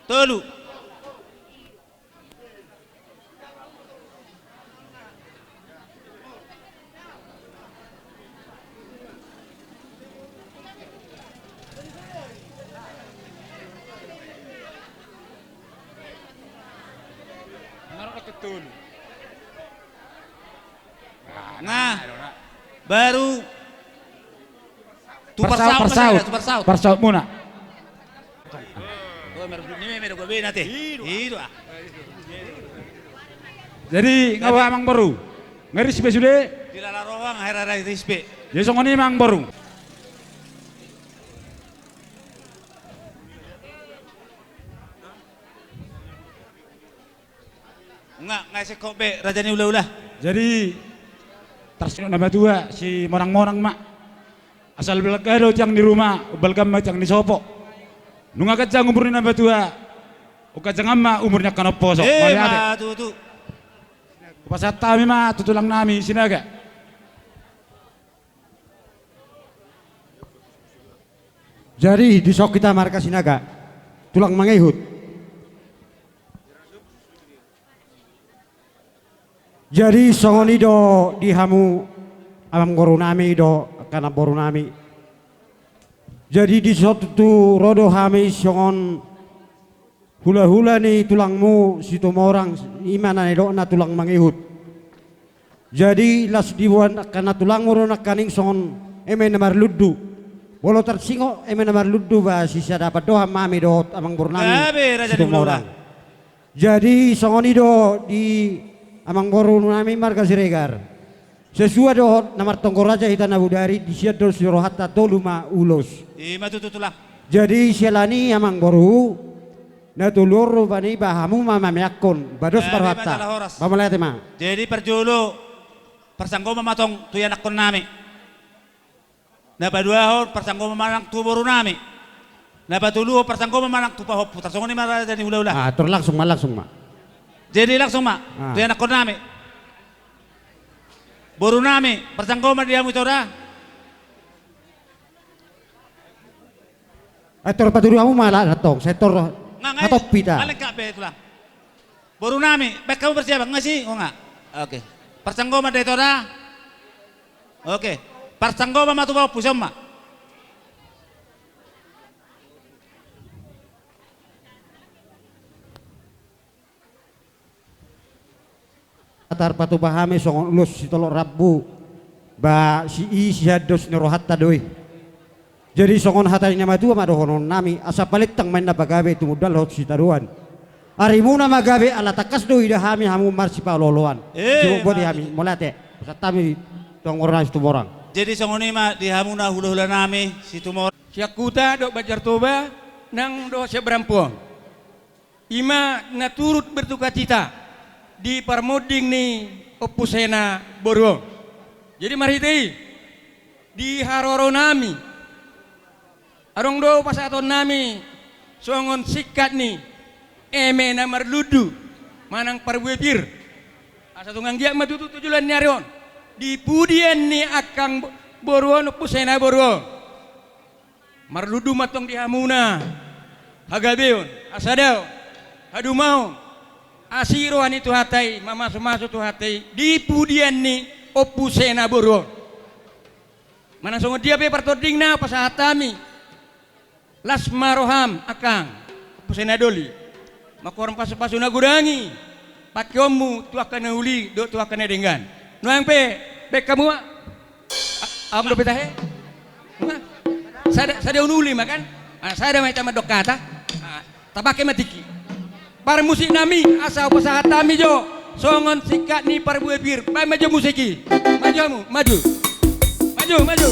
Tolu. Nah, baru tu parsaut, parsaut, parsaut. Parsaut muna. Jadi nga ba amang boru? Nga ris be sude? Dilala rohang, hera rai ris be. Jadi songon i amang boru. Nga, nga singkop be, raja ni hulahula. Jadi tarsingot na matua, simonangmonang ma. Asal balga do tiang ni ruma, umbalgam ma tiang ni sopo. Nunga ganjang umur ni na matua, umganjangan ma umur ni angka na umposo. Mauliate. Hupasahat hami ma tu tulang nami Sinaga. Jadi dison hita marga Sinaga, tulang mangihut. Jadi songon i do di hamu amang boru nami do angka na boru nami. Jadi dison tutu ro do hami songon hulahula ni tulangmu Situmorang, i ma na nidokna tulang mangihut. Jadi las diboan angka na tulangmu do nangkaning songon eme na marlundu. Molo tarsingot eme na marlundu ba sisada pandohan ma hami dohot amang boru nami Situmorang. Jadi songon i do di amang boru nami marga Siregar. Sesuai dohot na martonggo raja hita na bodari, disi do sirohanta tolu ma ulos. I ma tutu tulang. Jadi siala ni amang boru, na tolu on rupani ba hamu ma mameakkon, ba dos ma rohanta. Ba mauliate ma. Jadi parjolo parsanggoman ma tong tu ianakkon nami. Na paduahon parsanggoman ma nang tu boru nami. Na patoluhon parsanggoman ma nang tu pahompu. Tarsongon i ma raja ni hulahula. Ah, tor langsung ma, langsung ma. Jadi langsung ma tu ianakkon nami. Boru nami, parsanggoman di hamu ito da. Ah, tor paturu hamu ma ala tong, sai tor hatop hita. Boru nami, baen hamu parsiapan, nga si, o nga. Oke. Parsanggoman da ito da. Oke. Parsanggoman ma tu pahompu, ison ma. Tarpatupa hami songon ulos sitolop rambu. Ba si i sian dos ni rohanta do i. Jadi songon hata ni na matua ma dohonon nami, asa palintang ma inna pagabe tumundalhon sitadoan. Arimuna ma gabe ala tangkas do ida hami hamu marsipaolooloan. Sibuk boti hami, mauliate. Pasahat hami tu amang boru nami Situmorang. Jadi songon i ma di hamuna hulahula nami Situmorang. Sian huta dohot Banjar Toba nang dohot sian Brampuon. I ma na turut bertukacita di parmonding ni ompu Sena boru on. Jadi marhite i di haroro nami adong do pasahaton nami songon singkat ni eme na marlundu manang parbue pir. Asa tung anggiat ma tutu tu joloan ni ari on. Di pudian ni angkang boru on, ompu Sena boru on. Marlundu ma tong di hamuna hagabeon, hasadaon, hadumaon. Asi roha ni Tuhanta i, mamasumasu Tuhanta i di pudian ni ompu Sena boru on. Manang songon dia pe partordingna pasahat hami. Las ma roham angkang, ompu Sena doli. Mangkorhon pasupasu na godang i pangkeonmu tu angka na uli dohot tu angka na denggan. Nuaeng pe, baen hamu ma. A-, ahu dope tahe. Sada, sada unuli ma kan? Ah, sada ma hita mandok hata. Ah, tapangke ma tingki. Parmusik nami, asa hupasahat hami jo songon singkat ni parbue pir. Baen ma jo musik i. Maju hamu, maju. Maju, maju.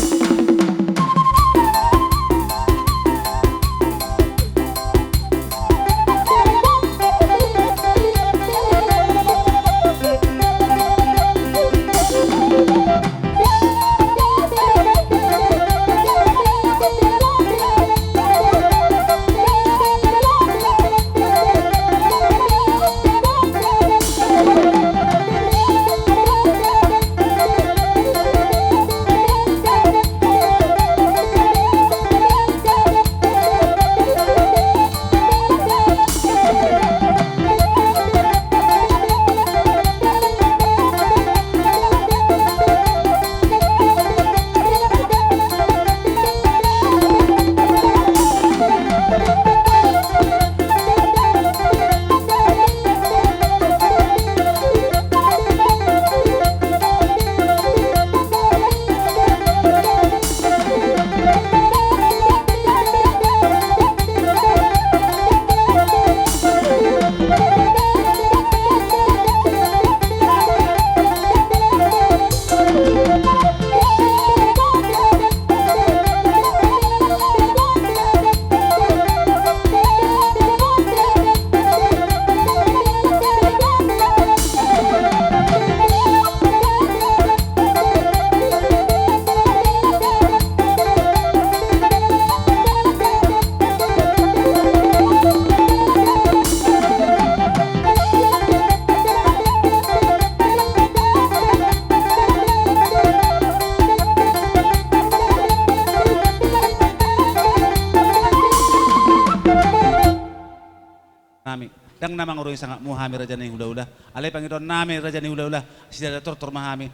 Nami. Ndang na mangurungi sangapmu hami raja ni hulahula. Alai pangidoan nami raja ni hulahula, sisada tortor ma hami.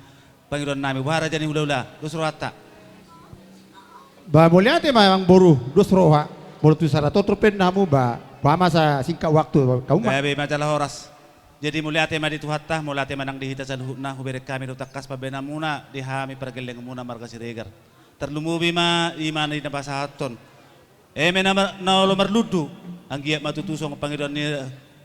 Pangidoan nami, boha raja ni hulahula, dos rohanta. Ba mauliate ma amang boru, dos roha. Molo tu sada tortor pe hamu ba, boha ma asa singkat waktu hamu ma. Gabe ma jala horas. Jadi mauliate ma di Tuhanta, mauliate ma nang di hita saluhutna, hubereng hami do tangkas pambahenanmuna di hami pargellenganmuna marga Siregar. Tarlumobi ma i ma na pasahathon. Eme na mar-, na olo marlundu, anggiat ma tutu songon pangidoan ni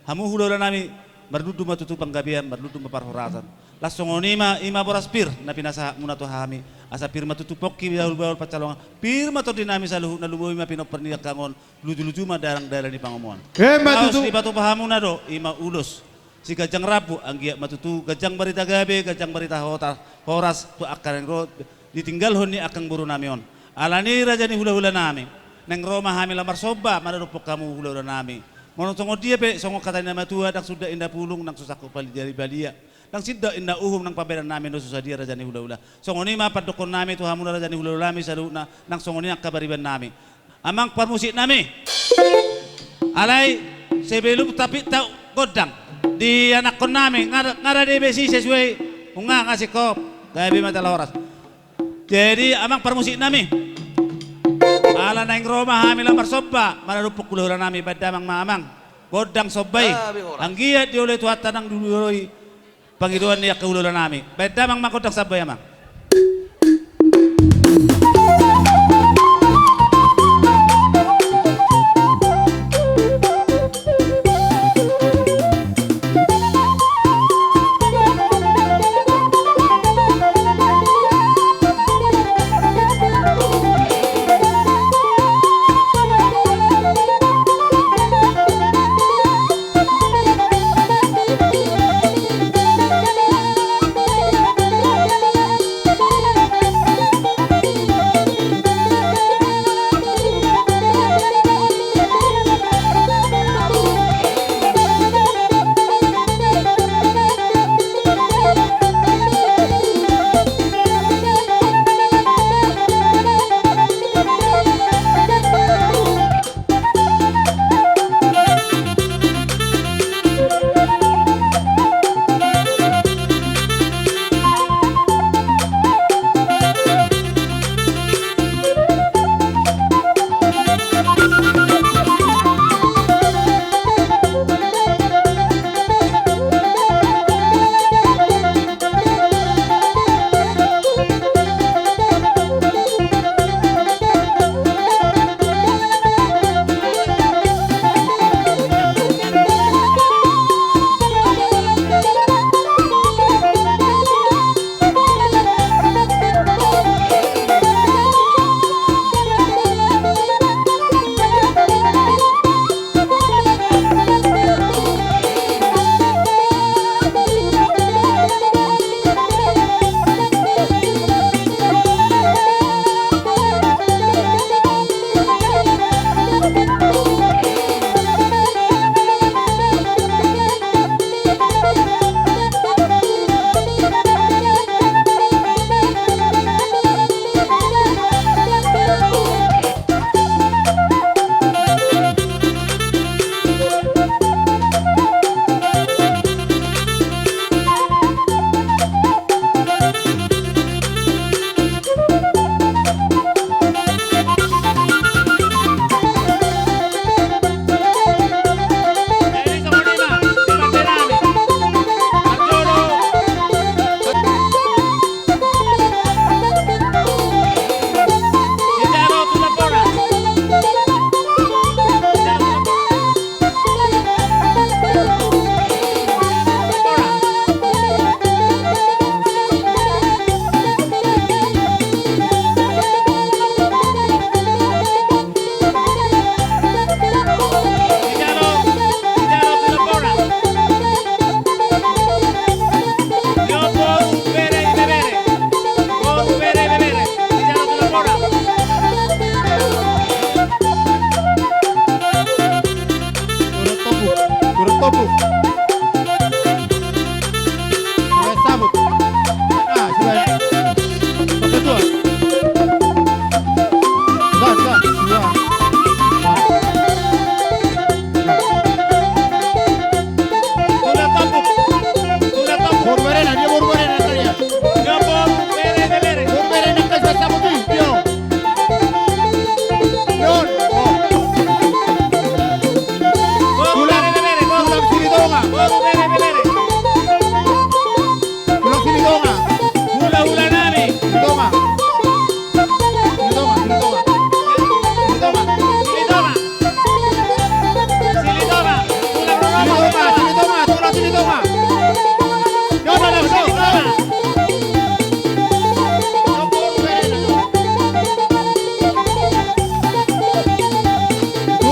hamu hulahula nami, marlundu ma tutu panggabean, marlundu ma parhorasan. Laos songon i ma, i ma boras pir na pinasahatmuna tu hami, asa pir ma tutu pongki bahulbahul pansalongan, pir ma tondi nami saluhutna, lumobi ma pinompar ni angka on, lujuluju ma dalan-dalan ni pangomoan. Emma tutu. Laos dipatupa hamuna do, i ma ulos. Si ganjang rambu, anggiat ma tutu ganjang barita gabe, ganjang barita hota, horas tu angka naeng ro ditinggalhon ni angkang boru nami on. Alani raja ni hulahula nami, naeng ro ma hami laho marsomba manadophon hamu hulahula nami. Molo songon dia pe songon hata ni na matua, ndang sundal inna pulung, ndang so sangkup pali jari balia, ndang sindok inna uhum, nang pambahenan nami na so sadia raja ni hulahula. Songon i ma pandokkon nami tu hamuna raja ni hulahula nami saluhutna, nang songon i angka pariban nami. Amang parmusik nami. Alai sebelum tapinta gondang di anakkon nami, nga ra, nga ra debesi sesuai, nunga nga singkop, gabe ma jala horas. Jadi amang parmusik nami, ala naeng ro ma hami laho marsomba manadophon hulahula nami, baen damang ma amang gondang somba i. Gabe horas. Anggiat dioloi Tuhanta nang dioloi pangidoan ni angka hulahula nami. Baen damang ma gondang somba i amang.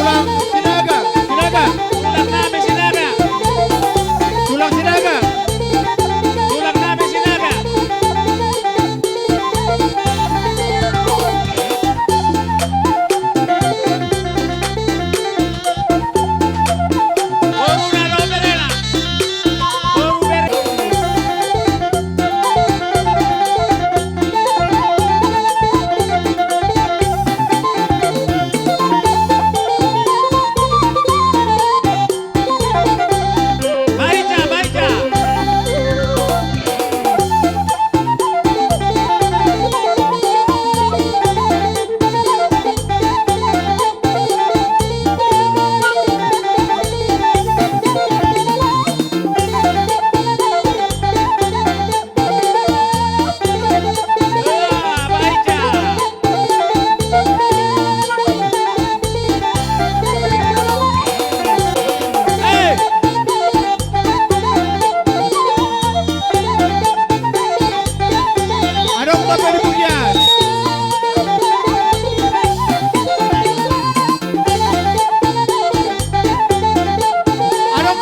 Tulang Sinaga, Sinaga. Tulang nami Sinaga. Tulang Sinaga. Tulang nami Sinaga. Adong dope di pudian. Adong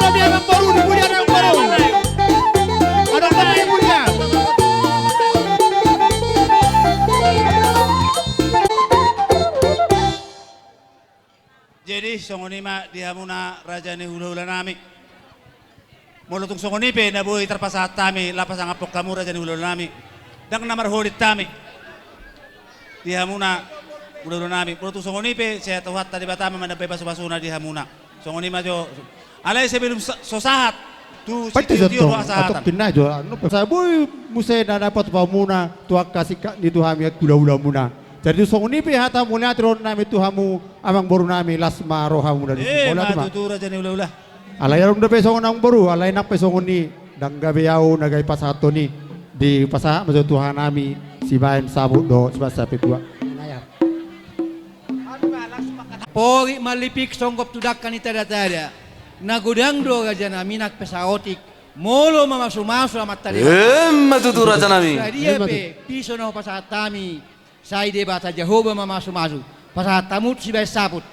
dope di pudian. Jadi songon i ma di hamuna raja ni hulahula nami. Molo tung songon i pe na boi tarpasahat hami laho pasangaphon hamu raja ni hulahula nami, ndang na marholit hami di hamuna hulahula nami. Molo tung songon i pe, sai Tuhanta Debata ma mandambai pasupasuna di hamuna. Songon i ma jo. Alai sebelum sa-, so sahat tu sitiotio do hasahatan. Asa boi muse na dapat pamuna tu angka singkat ni tu hami hulahulamuna. Jadi tu songon i pe hata mauliate dohonon nami tu hamu amangboru nami, las ma rohamuna. Mauliate ma. Tutu raja ni hulahula. Alai adong dope songon i amangboru, alai nang pe songon i, ndang gabe au na gabe pasahathon i, dipasahat ma jo tu hami sibaen saput dohot sibaen sapetua. Porik ma lipik songgop tu dangka ni tadatada. Na godang do raja nami nang pe saotik. Molo mamasumasu amanta Debata. Emma tutu raja nami. Sadia pe piso na hupasahat hami, sai Debata Jahowa mamasumasu. Pasahat hamu tu sibaen saput.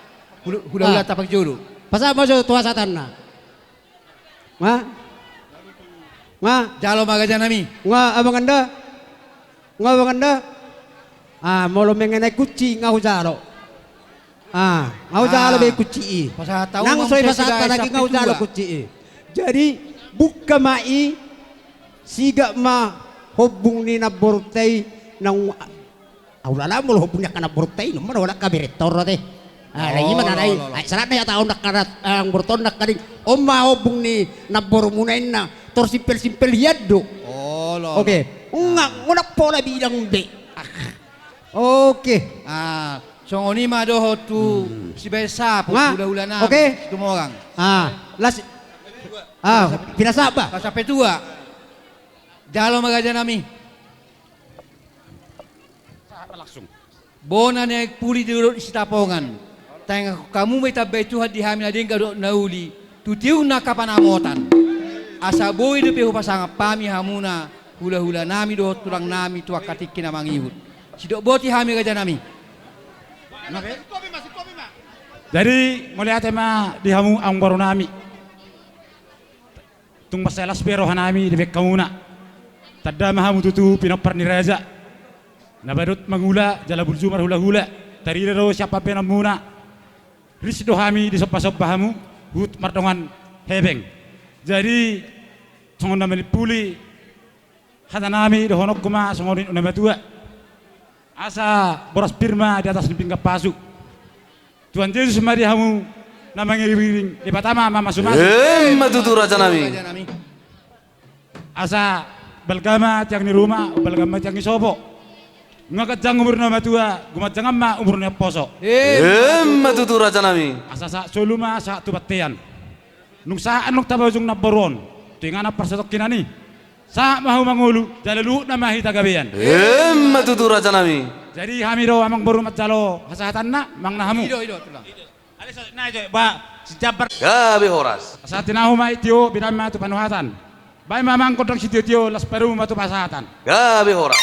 Hula-, hulahulanta parjolo. Pasahat ma jo tu hasahatanna. Nga? Nga? Jalo ma raja nami. Nga amanganda? Nga amanganda? Ah, molo mengenai kunci nga hujalo. Ah, nga hujalo be kunci i. Nang so dipasahat lagi nga hujalo kunci i. Jadi buka ma i, sigak ma hombung ni namborunta i nang Ahu lala molo hombung ni angka namborunta i, nunga na holan gabe rektor ate. Ah, na i ma na nai. Ai sarat na i hatahon angka namborunta on nangkaning. On ma hombung ni namborumuna inna. Tor simpel-simpel hian do. Oke. Nga, nga unang pola bilang be. Oke. Ah, songon i ma dohot tu sibaen saput, hulahula nami. Oke. Situmorang. Ah, las. Ah, pinasahat ba. Las sapetua. Jalo ma raja nami. Bona ni aek puli di dolok ni Sitapongan. Taengahon hamu ma i tambai Tuhan di hami na denggan dohot na uli tu tiur ni angka panamotan. Asa boi dope hupasangap hami hamuna hulahula nami dohot tulang nami tu angka tingki na mangihut. Sidok boti hami raja nami. Jadi mauliate ma di hamu amangboru nami. Tung mansai las be roha nami dibaen hamuna. Tanda ma hamu tutu pinompar ni raja. Na badut mangula jala burju marhulahula. Tarida do sian pambahenanmuna. Ris do hami disombasomba hamu huhut mardongan hepeng. Jadi songon na manimpuli hata nami dohononku ma songon nidok ni na matua. Asa boras pir ma di atas ni pinggan pasu. Tuhan Jesus ma di hamu na mangiringiring, Debata ma mamasumasu. Emma tutu raja nami. Asa balga ma tiang ni ruma, balga ma tiang ni sopo. Nunga ganjang umur ni na matua, gumanjangan ma umur ni naposo. Emma tutu raja nami. Asa sahat solu ma sahat tu bontean. Nung sahat annon taba ujung namboru on tu inganan parsatongkinan i. Sahat ma hamu mangolu jala luhut nama hita gabean. Emma tutu raja nami. Jadi hami do amangboru manjalo hasahatanna, manang na hamu. Ido, ido, tulang. Gabe horas. Asa tinahu ma i tio, binahen ma tu panuhatan. Baen ma amang gondang sitiotio, las parumu ma tu pasahatan. Gabe horas.